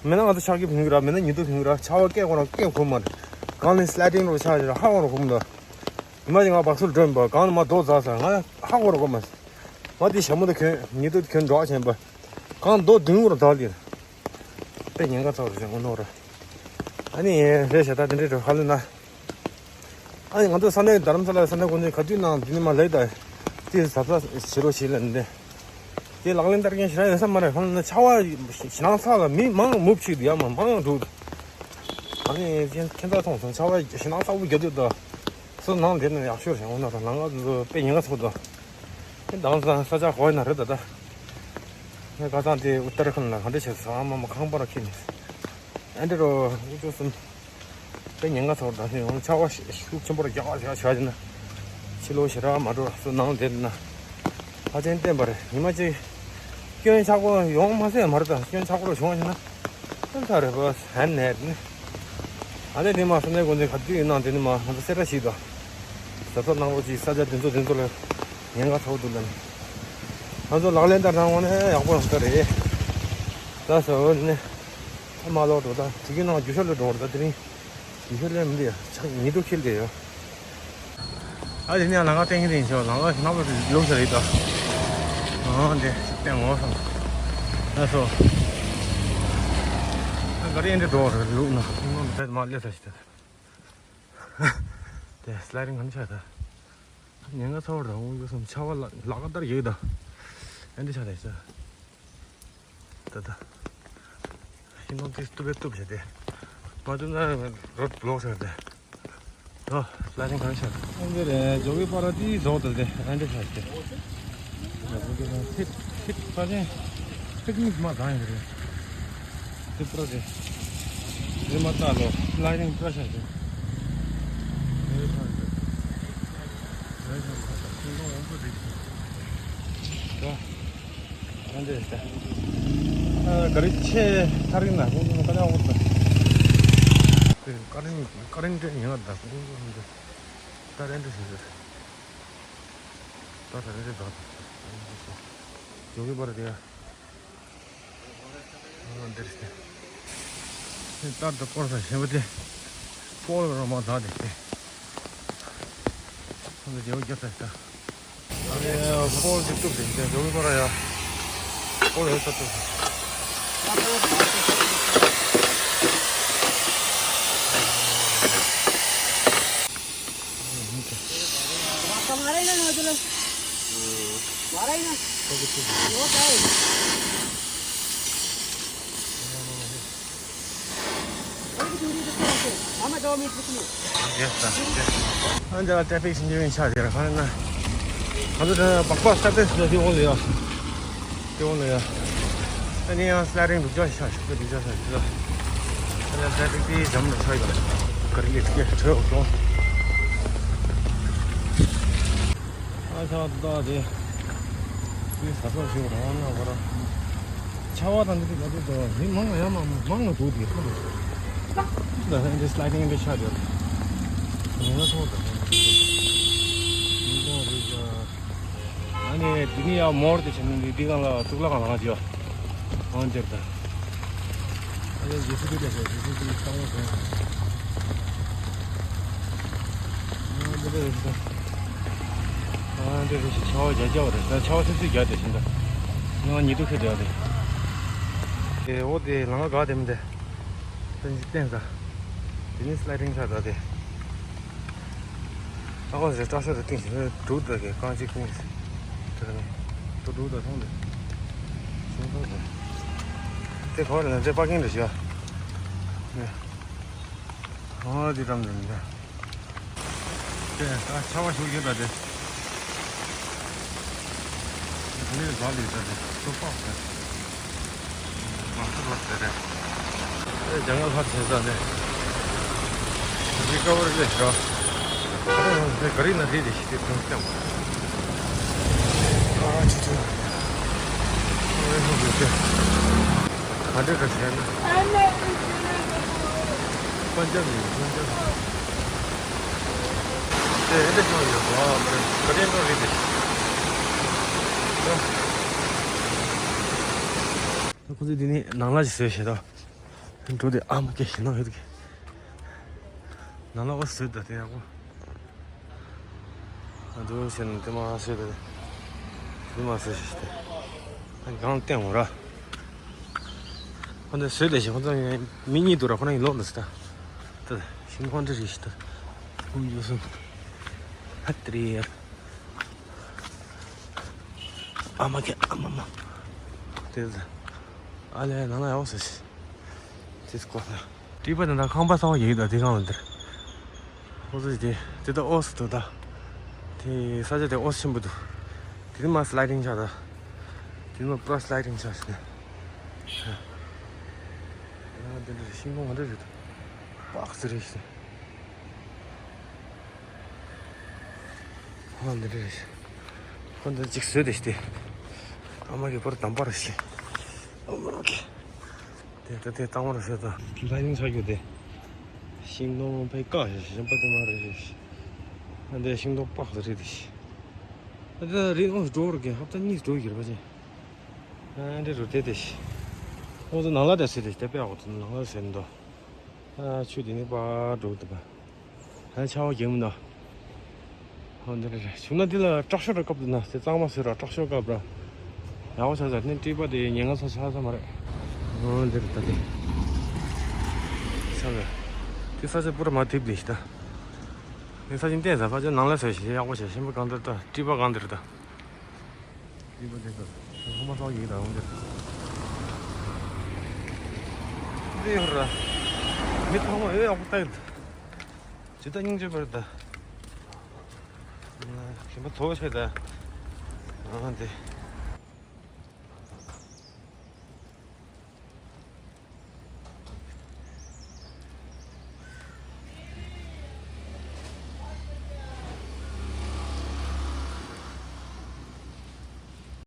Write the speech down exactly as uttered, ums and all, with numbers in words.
མེད་ན་ང་ཚོ་ཆག་གི་ཕིང་གི་ར། མེད་ན་ཉི་གདུགས་ཕིང་གི་ར། ཆར་པ་སྐད་ཁོ་རང་སྐད་གོ་མ་རེད། གང་ནས་སླའི་ཌིང་རོ་ཆག་རེད་ར། ཧ་གོ་ར་གོ་མ་འདུག་ཉི་མ་ཅིག་ང་བག་སུལ་སྒྲོན་པ་གང་ནས་མ་རྡོ་འཛག་ས་ང་ཧ་གོ་ར་གོ་མ། ང་དེ་ཞྭ་མོ་དེ་གྱོན་ཉི་གདུགས་གྱོན་འགྲོ་བ་བྱས་པ། གང་རྡོ་བདུན་གོ་ར་འཛག་ལེ། དཔེ་ཉེན་ཁ་ཚ་བ་རེད་ཟེར་ངོ་ནོར་ར། ཨ་ནི་རེད་ཤ་ད་དེ་འདྲའི་འགྲོ་ཧ་ལུ་ན། ཨ་ནི་ང་ཚོ་ས་གནས་རྡ་རམ་ས་ལ་ས་གནས་དགོན་ཆེན་ག་དུས་ནང་འདི་ནི་མ་ལེགས་ད། དེ་གཟབ་གཟབ་བྱེད་རོགས་བྱེད་ལ་འདི། དེ་ལག་ལེན་བསྟར་མཁན་ཞེ་དྲག་ཡོད་ས་མ་རེད། ཧ་ལུ་ན་ཆར་པ་ཞེ་སྣང་ཚ་ལ་མི་མང་མུབ་ཞིག་ཡ་མ་མང་འགྲོ། ཨ་ནི་ཁྱེད་ཁྱེད་ཚ་མཐོང་སོང་། ཆར་པ་ཞེ་སྣང་ཚ་པོ་རྒྱག་དུས་ད། སུ་ནང་འདི་ནི་ཡག་ཤོས་རེད་འོ་ན་ར། ནང་ང་ཚོ་དཔེ་ཉེན་ཁ་ཚ་པོ་ད། དེ་དང་སང་ས་ཆ་གོ་ཡ་ན་རེད་ད་ད། ངས་ཁ་སང་དེ་ཨུ་ཏར་ཁན་ལ་ག་འདྲ་བྱས་སོང་། ཨ་མ་མ་ཁང་པ་ར་ཁྱེར་ནས། ཨ་འདྲ་རོ་ཨུ་ཅོ་གསུམ། དཔེ་ཉེན་ཁ་ཚ་པོ་ད་ཤི་ཡོང་། ཆར་པ་ཤུགས་ཆེན་པོ་ར་རྒྱག་རྒྱག་བྱ་བྱས་ན། ཕྱི་ལོགས་ཞེ་དྲག་མ་འགྲོ་སུ་ནང་འདིར་ན། ཕ་ཆེན་བསྟན་པ་རེད། ཉི་མ་གཅིག་སྐྱོན་ཆག་པོ་ཡོང་མ་ཟད་མ་རེད་ད། སྐྱོན་ཆག་པོ་ར་བྱུང་བ་ཡིན་ན། ཨ་ཚ་རེད་པ་ཧན་ནེ་ནི། ཨ་ནེ་ནི་མ་ས་གནས་དགོན་སྡེ་ག་དུས་ཡིན་ནང་དེ་ནི་མ་ང་ཚོ་གསལ་བསྒྲགས་ཤིག་དང་། གཟབ་གཟབ་གནང་རོགས་གྱིས། ས་ཆ་དེ་ཚོ་དེ་ཚོ་ལ་ཉེན་ཁ་ཚ་པོ་འདུག་ལ་ནི། ང་ཚོ་ལག་ལེན་བསྟར་གནང་བ་ནི་ཡག་པོ་ཡོང་ས་རེད། ད་ས་འོ་ནི། ཨ་མ་ལོག་འགྲོ་ད་དེ་གི་ནང་རྒྱུ་ཤ་ལ་འགྲོ་བར་ད་དེ་རིང་། རྒྱུ་ཤ་ལ་མི་འདི་ཡ་ཆག་ཉི་གདུགས་འཁྱིལ་དེ་ཡོད། ཨ་དེ་ནས་ལམ་ཁ་བསྟན་གྱི་རེད་ཤག་ལམ་ཁ་ནག་པོ་ལུག་ས་རེད་ད། ཨ་འདི་བསྟན་འོང་སོང་། ལགས་སོ། ཨ་ག་རེ་འདི་འགྲོ་རེད་ལུག་ན་ནོ་མི་ཚད་མ་སླེབས་ས་ཞིག་ད། དེ་སླའི་ཌིང་ག་ནས་ཆག་ད། ཉེན་ཁ་ཚ་པོ་རེད་འོང་རྒྱུ་སོང་། ཆར་པ་ལ་ལག་ཁ་ལྟར་ཡོད་ད། ཨ་འདི་ཆག་ད་ཤག་ད་ད། ཤིང་སྡོང་དེ་གཏུབ་པས་གཏུབ་བྱས་ཏེ། མ་གཏུབ་ན་རོཌ་བློག་ཆགས་ཏེ། ད་སླའི་ཌིང་ག་ཆགས། ཨ་འདི་རེད་ཇོ་གི་པ་ར་དེ་རྫོགས་ཏེ་དེ་ཨ་འདི་ཆགས་ཏེ། ཐིག་ཐིག་ཕ་ཆེན་ཐིག་མིག་མ་གང་ཡིན་རེད། ཐིག་པ་ར་དེ། རི་མ་ལྟ་ལོ་སླའི་ཌིང་པ་ར་ཆགས་ཏེ། རེད་ཆགས་ཏེ། རེད་ཆགས་ཏེ་ཤིང་སྡོང་འོང་པོ་དེ་ཆགས་ཏེ། ད། ཨ་འདི་རེད་ད། ཨ་ག་རེ་ཆེ་ཐག་རིང་ན་ཁོང་ཚོ་ཀ་ཅག་འོར་ད། ཀ་རིང་ཀ་རིང་འདྲ་ཡིན་ང་ད་ཁོང་ཚོ་ཧོན་དུ་ད་རེ་འདྲ་ཞིག་རེད། ད་ད་རེ་འདྲ་ད། ཇོ་གི་པ་ར་དེ་ཡ། ཨ་འདི་རེད་ད། ད་ད་སྐོར་ས་ཞེ་པོ་དེ། སྐོར་ར་མ་ད་དེ་དེ། ཁོང་ཚོ་རྒྱལ་པོ་རྒྱབ་ས་ད། ཨ་ནི་སྤོལ་ཅིག་བཏུབ་དེ་འདྲ་ཡོང་གི་ར་ཡ། སྤོལ་ཡོད་ས་བཏུབ། ཡ་ད། ཨ་འདི་ལ་ཏྲེ་ཕིག་ཞིག་འདི་ཆགས་ཡོད་ར། གང་ཡིན་ན། ང་ཚོ་ད་སྦག་སྦག་ས་ཏེ་ཟེར་དེ་འོང་ལ་ཡ། དེ་འོང་ལ་ཡ། ཨ་ནི་ཡང་སླའི་ཌིང་སྡུག་ཅག་ཤག་ཤུགས་སྡུག་ཅག་ཤག་ཤུགས་ལ། ཨ་ནི་ཏྲེ་ཕིག་དེ་འཇམ་ལ་ཆགས་ཡོད། ག་རེ་ལས་སྐད་གྲོད་འོང་སོང་། ཨ་ཆགས་ད་དེ། དེ་ས་ས་ཞིག་རང་ན་བ་ར། ཆར་པ་དང་འདི་ཚོ་ག་ཚོད་འགྲོ་བ་མི་མང་ང་ཡང་མང་མང་མང་ང་འདུག་དེ་ཁོ་ལ། ད་ཧན་དེ་སླའི་ཌིང་དེ་ཆགས་ཡོད། ངོ་མ་ཐོག་ད་ཧན་དེ་མི་གཏོང་རེད་ཀྱང་། ཨ་ནི་འདི་ནི་ཡང་མོར་དེ་བྱས་ནས་འདི་འདི་སྒང་ལ་གཙུག་ལག་ཁང་ལ་ང་ཅི་ཡོད། ཨང་ཅེར་ད། ཨ་ནི་ཇེ་སི་བི་དེ་ཇེ་སི་བི་དེ་གཙང་མ་བཟོས། ཨ་འདི་འདྲ་རེད་ད། ཨ་འདི་རེད་ཤག་ཆར་པ་རྒྱག་རྒྱག་པ་རེད་ད། ཆར་པ་ཚིག་ཚིག་རྒྱག་དེ་བཞིན་ད། ང་ཉི་གདུགས་ཁེལ་བསྡད་ཡོད་རེད། དེ་འོ་དེ་ལམ་ཁ་ག་དེ་མི་འདུག་དེ་ནི་བསྟན་ས། དེ་ནི་སླའི་ཌིང་ཆགས་ད་དེ། ཨ་ཁོ་ཟེར་སྐྲ་ཤོ་དེ་བཏིང་ཞིང་འབྲུག་ད་གི་རྐང་གཅིག་བཏིང་ཞིང་། དེ་ནི་ཏུ་འབྲུག་ད་མཐོང་དེ། ཤིང་ཐང་དེ། དེ་ག་བ་རེད་ན་དེ་པར་ཀིང་རེད་ཤག་ནས། ཨ་དེ་འགྲམ་དེ་མི་འདུག་དེ་ད་ཆར་པ་ཤུགས་ཡོད་ད་དེ། དེ་ནས་ལ་ལི་ད་དེ་ཏོག་པག་ད། མ་ཧུར་བར་དེ་རེད། དེ་ལྗང་ཁ་ལྷར་བྱེད་ས་དེ། རི་ཀ་བར་ལས་ཤོག་དེ་ག་རི་ན་རི་དེ་ཞིག་དེ་ཐོན་སྐྱབས། ཨ་ཆུ་ཆུ། ཨ་རི་ཧོ་དེ་དེ། ག་འདྲ་འདྲ་བྱས་ན། པན་ཇབ་ཡིན་པན་ཇབ། དེ་ཨེ་འདྲ་ཤོར་ཡོད་པ་མ་རེད། ག་རེ་འགྲོ་རེད་དེ། ད་ཁོ་ཚོས་འདི་ནས་ནང་ལ་ཞིག་བཟོས་བྱས་ད། འགྲོ་དེ་ཨ་མ་སྐད་ཤི་ན་ཡོད་གི། ནང་ལ་འོ་བཟོས་ད་དེ་ཡག་པོ། ཨ་འདུག་ཟེར་ན་དེ་མ་བཟོས་ད་དེ། དེ་མ་བཟོས་ཤི་ད། ཨ་གང་བསྟན་འོང་ར། ཁོ་འདི་བཟོས་ད་ཤི་ཁོ་ཚོ་མི་གཉིས་འདུག་ར། ཁོ་རང་གི་ལོག་ལ་སི་ད། ད་ཤིང་ཁོང་འདི་རེད་ཤི་ད། ཁོང་འདུག་སོང་། ཧ་ཏི་རི་ཡ། ཨ་མ་ཁྱེད་ཨ་མ་མ། དེ་ད། ཨ་ལས་ནང་ལ་ཡག་པོ་བཟོས་ཤི། དེ་སྐོར་ལ། སྤྲིས་པ་དེ་འདྲ་ཁང་པ་གསར་པ་ཡིན་ད་དེ་གང་ལ་འདིར། ཨོ་ཙི་དེ་དེ་ད་ཨོ་སི་འདུག་ད། དེ་ས་ཆ་དེ་ཨོ་སི་ཆེན་པོ་འདུག་དེ་མ་སི་ལའི་ཊིང་ཆགས་ད། དེ་མ་པུ་ར་སི་ལའི་ཊིང་ཆགས་ཟིན། ཨ་དེ་འདྲ་ཤིང་སྡོང་ག་འདྲ་རེད། པགས་ཟེར་རེད་ཤི། ཨ་འདི་འདྲ་རེད་ཤི། ཁོ་འདི་གཅིག་བཟོས་དེ་ཤི་དེ། ཨ་མ་གི་པར་དམ་པར་ཤི། ཨ་མ་གི། དེ་ལྟ་དེ་གཙང་མ་རུ་བཟོས་དང་། ལ་ཡིན་ཆགས་རྒྱུ་དེ། ཤིང་སྡོང་ཕའི་ཀ་ཞིག་གཞན་པ་དེ་མ་རེད་རེད། ཨ་འདི་ཤིང་སྡོང་པགས་རེད་དེ། ཨ་འདི་རིན་ཨོ་འགྲོ་རུ་གི་ཧབ་ཏ་གཉིས་འགྲོ་གི་རེད་པ་ཅི། ཨ་འདི་རུ་དེ་དེ་ཤི། ཨོ་ཚོ་ནང་ལ་དེ་ཟེར་དེ་དེ་པའི་ཨོ་ཚོ་ནང་ལ་ཟེར་འདུག་ཨ་ཆུ་དེ་ནི་པ་འགྲོ་གི་འདུག་པ། ཨ་ཆར་པ་རྒྱག་མི་འདུག་ཧོ་འདི་རེད་རེད། བྱུང་ན་འདི་ལ་དྲག་ཤོས་ར་སྐབས་འདུག་ན་དེ་གཙང་མ་བཟོས་ར་དྲག་ཤོས་སྐབས་ར། ཡག་པོ་ཆགས་ས་ནི་སྤྲིས་པ་དེ་ཉེན་ཁ་ཚ་ཆགས་ས་མ་རེད། ཧོ་འདི་རེད་ད་དེ། ཆགས་ས། དེ་ས་ཆ་པུ་ར་མ་ཐིབ་ལེ་ཤི་ད། དེ་ས་ཆ་བསྟན་ས་ཕ་ཆ་ནང་ལ་བཟོས་ཤི་ཡག་པོ་བྱས་ཤིང་པ་གང་འདིར་ད་སྤྲིས་པ་གང་འདིར་ད། སྤྲིས་པ་དེ་ད། ཧོ་མ་སོགས་ཡིག་ད་འོང་འདིར། འདི་ཡོད་ར། མི་ཚང་མ་ཨེ་ཡག་པོ་ལྟ་ཡོད། ཇི་ལྟ་སྙིང་རྗེ་བར་ད། ཞིམ་པ་ཚོ་ཆེ་ད། ཨ་འདི།